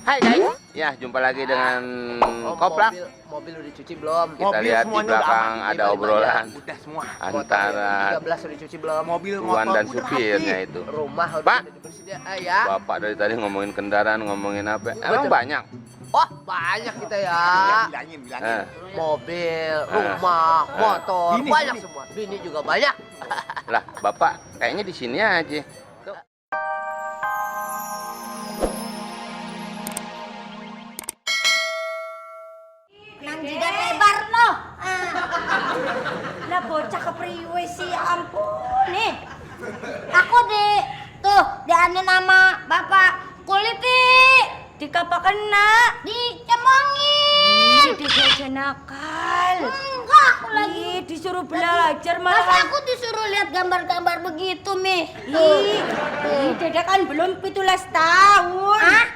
Hai guys, ya jumpa lagi dengan Koprak. Mobil udah dicuci belum? Kita lihat di belakang ada obrolan udah semua. antara 13 udah dicuci belum? Mobil Tuan motor dan udah supirnya rapi. itu. Rumah Pak. udah dibersihin ya. Bapak dari tadi ngomongin kendaraan, ngomongin apa? Emang banyak? Wah, banyak kita ya. Bilangin. Eh, Mobil, rumah, motor, Bini, banyak bini. semua. Bini juga banyak. lah, Bapak kayaknya di sini aja. Nang jidat lebar loh. Lah bocah kepriwe sih, ya ampun nih. Aku diane nama Bapak kuliti. Dikapa kena? Dicemongin. Dijajan nakal. Enggak, aku lagi. Ih, disuruh belajar Masa malah. aku disuruh lihat gambar-gambar begitu, Mi? Ih, Dede kan belum 17 tahun. Hah?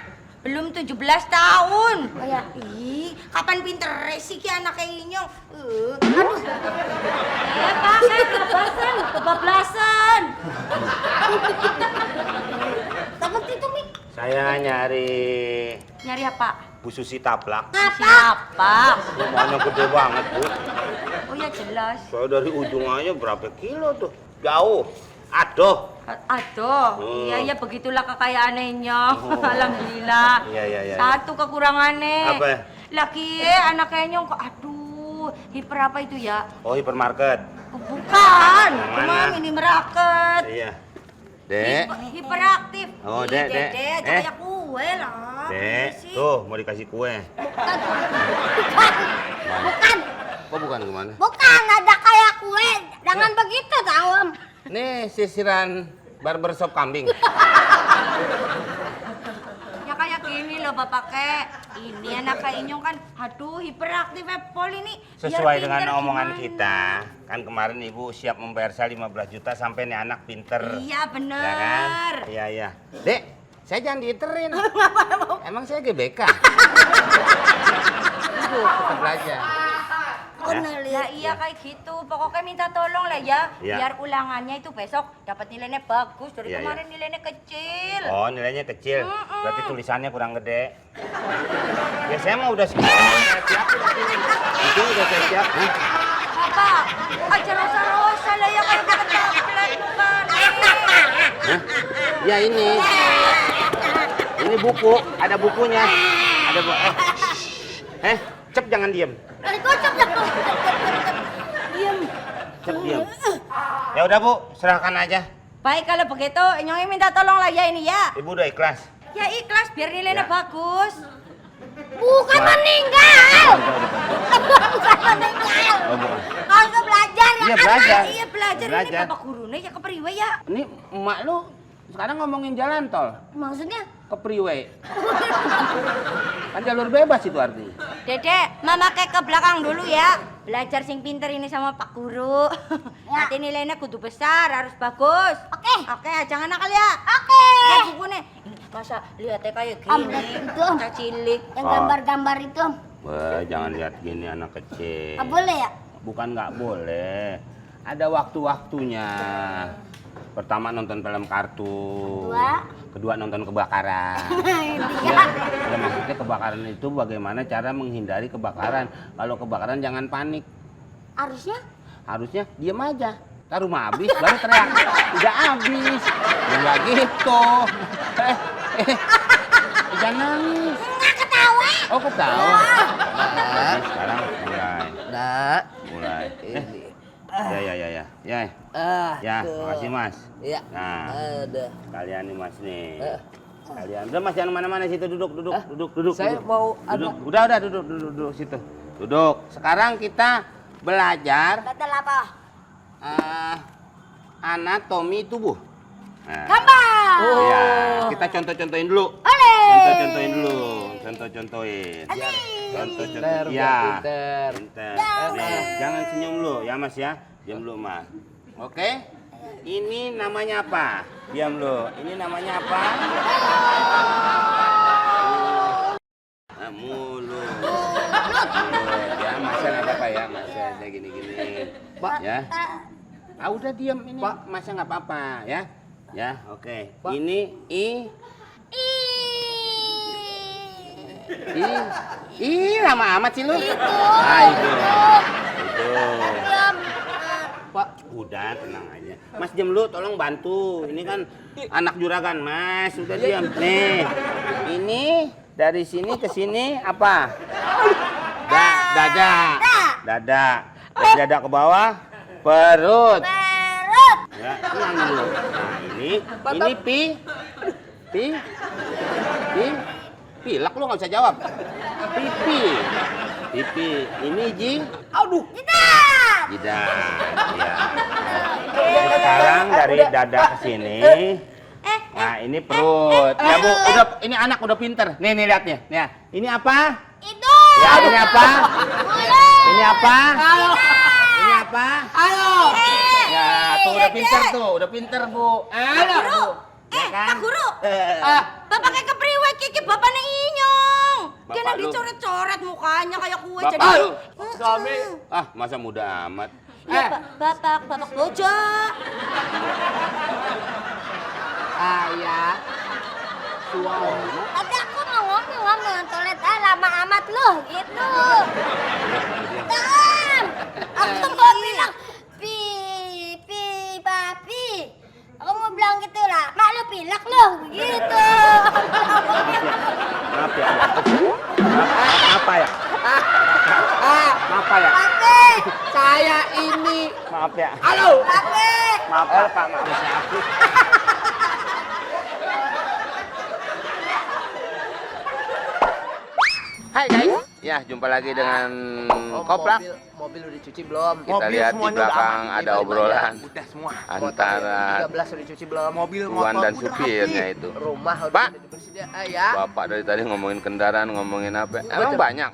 Belum 17 tahun. Oh ya. Ih, kapan pinter sih ki anaknya inyong? Aduh. Ya pakai kebablasan, kebablasan. Takut itu, Mi. Saya nyari Nyari apa? Bu Susi Taplak. Siapa? Rumahnya gede banget, Bu. Oh ya jelas. Saya dari ujung aja berapa kilo tuh? Jauh. Aduh. Aduh, iya begitulah kekayaannya inyong. Alhamdulillah. Iya. Satu kekurangannya. Apa? Laki anaknya nyong kok aduh, hiper apa itu ya? Oh, hipermarket. Bukan, Yang cuma mana? mini market. Iya. Dek, Hiperaktif. Oh, Ih, Dek. Dede, aja kayak kue lah. Dek, Sih. tuh mau dikasih kue. Bukan. kok bukan kemana? Bukan, ada kayak kue. Jangan begitu, tahu. Nih sisiran barbershop kambing. Ya kayak gini loh Bapak kek. Ini anak kayak inyong kan, aduh hiperaktif Pol ini. Biar Sesuai pinter dengan omongan gimana? kita. Kan kemarin Ibu siap membayar saya 15 juta sampai nih anak pinter. Iya bener. Ya kan? Iya. Dek, saya jangan diiterin. Emang saya GBK. Itu kita belajar. Ya iya kayak gitu. Pokoknya minta tolong lah ya. Iya. Biar ulangannya itu besok dapat nilainya bagus. Dari Iya, kemarin nilainya kecil. Oh, nilainya kecil. Berarti tulisannya kurang gede. Ya saya mah udah siap. Itu udah saya siap. Bapak, aja rosa-rosa lah ya kayak coklat bukan. Ya ini. Ini buku, ada bukunya. Ada buku. Cep jangan diem. Diem. Cep diem. Ya udah Bu, serahkan aja. Baik kalau begitu, Nyongi minta tolong lah ya ini ya. Ibu udah ikhlas. Ya ikhlas biar nilainya Ya. bagus. Bukan meninggal. Bukan meninggal. Oh, bukan. Kalau belajar ya Iya kan? belajar. Iya belajar ini Belajar. Bapak gurunya ya kepriwe ya. Ini emak lu sekarang ngomongin jalan tol Maksudnya? ke Priwe. Kan jalur bebas itu artinya. Dedek, Mama kayak ke belakang dulu ya. Belajar sing pinter ini sama Pak Guru. Ya. Nanti nilainya kudu besar, harus bagus. Oke. Oke, jangan nakal ya. Oke. Lihat bukunya. Ini masa lihatnya kayak gini. Itu. Bocah cilik. Yang gambar-gambar itu. Wah, jangan lihat gini anak kecil. Nggak boleh ya? Bukan nggak boleh. Ada waktu-waktunya. Pertama nonton film kartun. Kedua nonton kebakaran. Iya. Ya, maksudnya kebakaran itu bagaimana cara menghindari kebakaran. Kalau kebakaran jangan panik. Harusnya? Harusnya diem aja. Ntar rumah habis baru teriak. Udah habis. Ya nggak gitu. Jangan nangis. Nggak ketawa. Oh ketawa. Nah, Sekarang mulai. nah. Mulai. Ini. Ya. Ya, makasih Mas. Iya. Nah, Ada. kalian nih Mas nih. Kalian. Udah Mas jangan mana-mana situ duduk. Saya duduk. mau ada. Duduk. Udah duduk situ. Duduk. Sekarang kita belajar Betul apa? anatomi tubuh. Nah, Gambar. ya, kita contoh-contohin dulu. Oleh. Contoh-contohin dulu. Contoh-contohin. Pinter, Ya. pinter. Pinter. Nih, jangan senyum lu ya Mas ya. Diam dulu Mas. Oke. Ini namanya apa? Diam lu. Ini namanya apa? Mulut. Ya, Mas nggak apa-apa ya. Mas saya gini-gini. Pak. Ya. Ah udah diam ini. Pak, Mas nggak apa-apa ya. Ya, oke. Pak. Ini Ih, lama amat sih lu. Itu. Itu. Ya, Pak, udah tenang aja. Mas Jemlu tolong bantu. Ini kan anak juragan, Mas. Udah diam. Nih. Ini dari sini ke sini apa? Dada. Dada. Dari dada ke bawah perut. perut. Ya, tenang dulu. Nah, ini pi. Pilak lu nggak bisa jawab. Pipi. Ini Aduh. jidat. Ya. Sekarang dari dada ke sini. Nah, ini perut. Ya, Bu, ini anak udah pinter. Nih lihat nih. Ya. Ini apa? Itu. Ya, ini apa? Mulut. Ini apa? Halo. Ini apa? Halo. Ya, tuh udah pinter tuh, udah pinter, Bu. Halo, Bu. Ya kan? Pak Guru. Ah, Bapak kayak kepriwe kiki bapaknya inyong. Bapak Kena lu. dicoret-coret mukanya kayak kue Bapak jadi. lu. Kami. Masa muda amat. Bapak bojo. Ayah. Suami. Tapi aku mau ngomong toilet lama amat loh gitu. Tam. Aku mau bilang papi. Aku mau bilang gitu lah. Mak lu pilek loh gitu. Maaf ya. Apa ya? Apa ya? Papi. Saya ini. Maaf ya. Halo. Papi. Maaf Pak, maaf saya aku. Hai guys, ya jumpa lagi dengan Koplak. Mobil udah dicuci belum? Kita lihat di belakang ada obrolan Udah semua. antara 13 udah dicuci belum? Mobil Tuan motor dan udah supirnya rapi. itu. Rumah udah Pak. dibersihin. Ya. Bapak dari tadi ngomongin kendaraan, ngomongin apa? Emang banyak?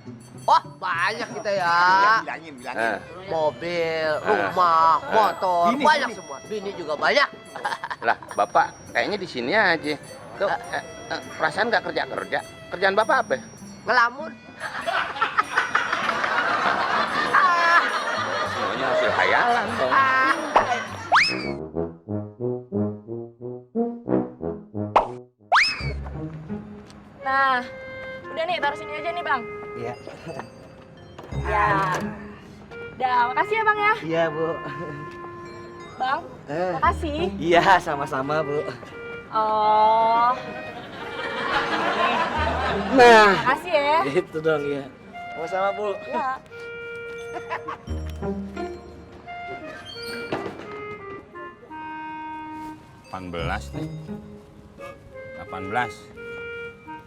Oh, banyak kita ya. Bilangin. Eh, Mobil, rumah, motor, Bini, banyak bini. semua. Bini juga banyak. lah, Bapak kayaknya di sini aja. Tuh, perasaan nggak kerja? Kerjaan Bapak apa? Ngelamun. Semuanya hasil hayalan dong. Nah, udah nih, taruh sini aja nih, Bang. Iya. Ya. Dah, makasih ya, Bang ya. Iya, Bu. Bang, makasih. Iya, sama-sama, Bu. Oh, Nah, makasih ya. itu dong ya. Sama-sama, Bu. Ya. nih. 18.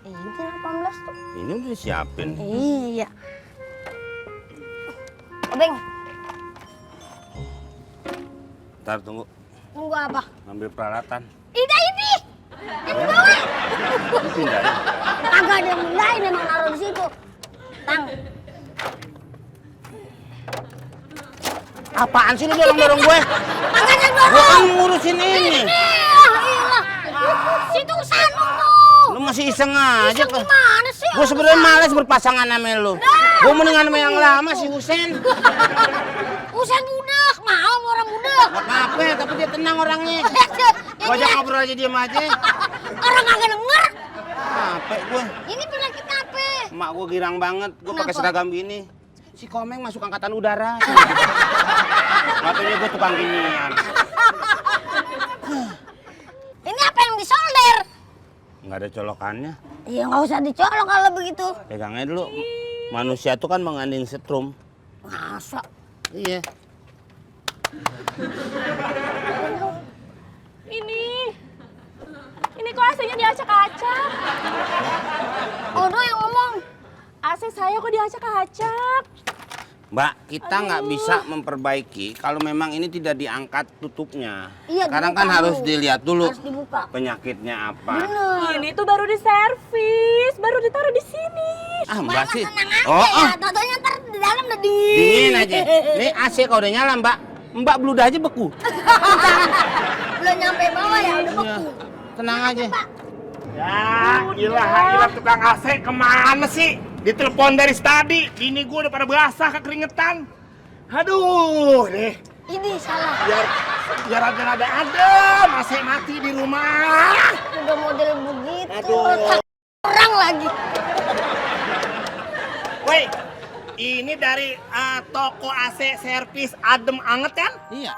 Ini 18 tuh. Ini udah disiapin. Iya. Obeng, Ntar tunggu, tunggu apa? ngambil peralatan. Ini. Yang bawa. Ini pindah ya. Kagak ada yang lain memang naruh di situ. Tang. Apaan sih lu dorong-dorong gue? Kagak ada yang Gue dorong. kan ngurusin ini. Iyalah. Situ sana tuh. Lu masih iseng aja. Iseng gimana sih? Gue sebenarnya males berpasangan sama lu. Gue mendingan sama yang lama si Husen. Usen budak, mau orang budak. Gak apa-apa, tapi dia tenang orangnya. Gue ajak ngobrol aja diem aja. Orang kagak denger. Capek gue. Ini penyakit apa? Emak gue girang banget. Gue pakai Kenapa? seragam gini. Si Komeng masuk angkatan udara. Katanya gue tukang ginian. Ini apa yang disolder? Nggak ada colokannya. Iya nggak usah dicolok kalau begitu. Pegangnya dulu. Manusia tuh kan mengandung setrum. Masa? Iya. Ini kok AC-nya diacak-acak? Odo yang ngomong. AC saya kok diacak-acak? Mbak, kita nggak bisa memperbaiki kalau memang ini tidak diangkat tutupnya. Iya, Sekarang dibuka kan harus dulu. dilihat dulu Harus dibuka. penyakitnya apa. Bener. Ini tuh baru diservis, baru ditaruh di sini. Ah, Mbak sih. Tenang aja Oh, ya. Totonya ntar di dalam udah dingin. dingin aja. Nih AC kalau udah nyala, Mbak. Mbak beludah aja beku. Belum nyampe bawah ya udah Iya. beku. Tenang aja. Ya, ilah tukang AC kemana sih? Ditelepon dari tadi, bini gue udah pada basah kekeringetan. Aduh, deh. Ini salah. Biar ada adem, AC mati di rumah. Udah model begitu. Aduh. Orang lagi. Woi, ini dari toko AC servis adem anget kan? Iya.